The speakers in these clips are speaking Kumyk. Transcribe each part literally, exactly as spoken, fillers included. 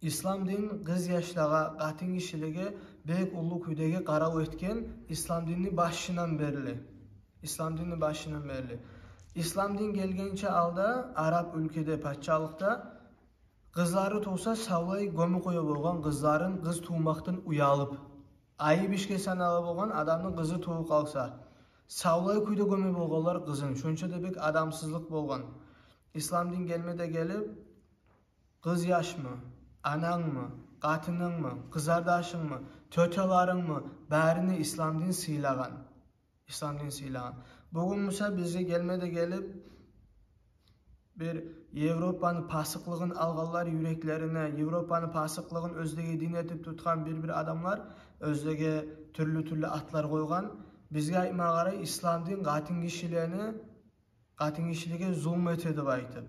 Ислам дин къыз яшлагъа, къатын гишилеге бек уллу кюйдеги къарав этген ислам динни башындан берли. Ислам динни башындан берли. Ислам дин гелгенче алда араб уьлкеде, пачалыкъда къызлары тувса, савлай гёмюп къоя болгъан къызларын, къыз тувмакъдан уялып. Айып ишге санала болгъан адамны къызы тувуп къалса. Савлай кюйде гёме болгъанлар къызын. Шонча да бек адамсызлыкъ болгъан. Ислам дин гелме де гелип, къыз яшмы, анангмы, къатынынгмы, къызардашынгмы, тётяларынгмы, барын да ислам дин сыйлагъан. Ислам дин сыйлагъан. Бугюн буса бизге гелме де гелип, бир Европаны пасыкълыгъын алгъанлар юреклерине, Европаны пасыкълыгъын оьзлеге дин этип тутгъан бир-бир адамлар оьзлеге тюрлю-тюрлю атлар къойгъан. Бизге айтма къарай, ислам дин къатын гишилени, къатын гишилеге зулму эте деп айтып.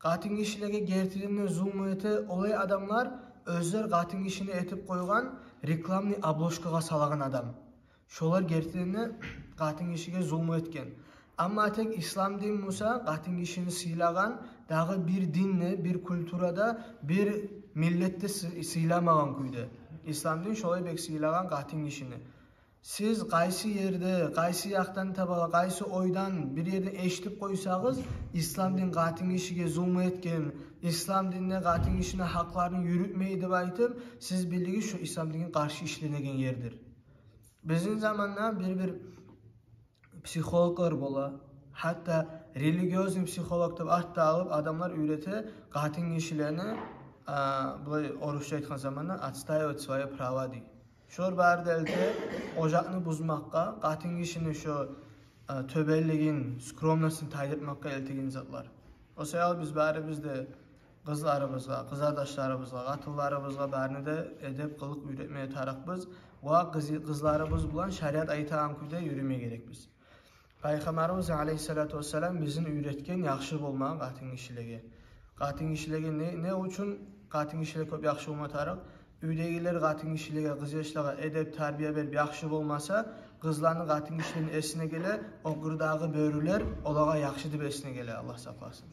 Къатын гишилеге гертиден де зулму эте олай адамлар, оьзлер къатын гишини этип къойгъан рекламный обложкагъа салагъан адам. Шолар гертиден де къатын гишиге зулму этген. Амма тек ислам дин буса къатын гишини сыйлагъан, дагъы бир динде, бир культурада, бир миллетде сы-, сыйламагъан кюйде. Ислам дин шолай бек сыйлагъан къатын гишини. Сиз къайсы ерде, къайсы якъдан таба, къайсы ойдан бир ерден эшитип къойсагъыз, ислам дин къатын гишиге зулму этген, ислам динде къатын гишини гьакъларын юрютмей деп айтып, сиз билигиз, шо ислам динге къаршы ишленеген ердир. Бизин заманда бир-бир психологлар бола, гьатта религиозный психолог деп ат да алып, адамлар уьйрете къатын гишилени, а, булай орусча айтгъан заманда, отстаивать свои права дей. Шолар бары да элте ожакъны бузмакъгъа, къатын гишини шо, а, тёбенлигин, скромностун тайдыртмакъгъа элтеген затлар. О саялы биз барыбыз да къызларыбызгъа, къызардашларыбызгъа, къатынларыбызгъа барына да эдеп, къылыкъ уьйретмеге тарыкъбыз. Ва къыз-, къызларыбыз булан шариат айтагъан кюйде юрюме герекбиз. Пайхаммарыбыз алайгьиссалату вассалам бизин уьйретген яхшы болмагъа къатын гишилеге. Къатын гишилеге не, не учун къатын гишилеге кёп яхшы болма тарыкъ? Уьйдегилер къатын гишилеге, къыз яшлагъа эдеп, тарбия берип яхшы болмаса, къызланы, къатын гишилени эсине геле, о къырдагъы бёрюлер олагъа яхшы деп эсине геле, Аллагь сакъласын.